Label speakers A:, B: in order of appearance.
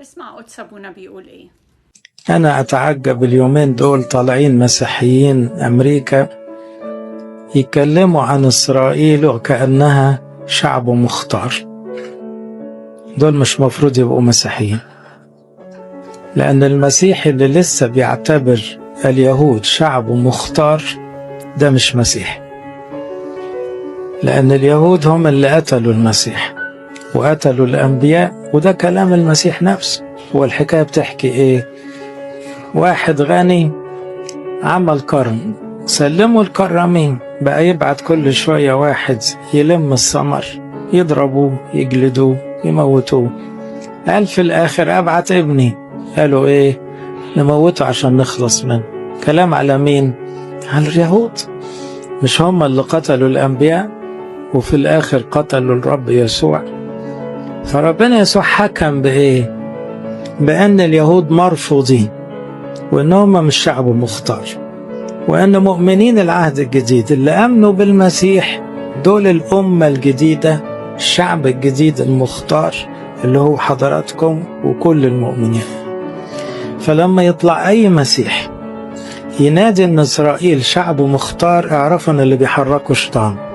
A: اسمع قدس أبونا بيقول إيه.
B: أنا أتعجب اليومين دول طالعين مسيحيين أمريكا يتكلموا عن إسرائيل وكأنها شعب مختار. دول مش مفروض يبقوا مسيحيين، لأن المسيحي اللي لسه بيعتبر اليهود شعب مختار ده مش مسيحي، لأن اليهود هم اللي قتلوا المسيح وقتلوا الأنبياء، وده كلام المسيح نفسه. والحكاية بتحكي إيه؟ واحد غني عمل كرم، سلموا الكرامين، بقى يبعت كل شوية واحد يلم الثمر، يضربوه يجلدوه يموتوه. قال في الآخر أبعت ابني، قالوا إيه؟ نموته عشان نخلص منه. كلام على مين؟ على اليهود. مش هم اللي قتلوا الأنبياء وفي الآخر قتلوا الرب يسوع؟ فربنا يسوع حكم بإيه؟ بأن اليهود مرفوضين، وإن هم مش شعب مختار، وأن مؤمنين العهد الجديد اللي آمنوا بالمسيح دول الأمة الجديدة، الشعب الجديد المختار اللي هو حضراتكم وكل المؤمنين. فلما يطلع أي مسيح ينادي أن إسرائيل شعب مختار، اعرفوا أن اللي بيحركوا شيطان.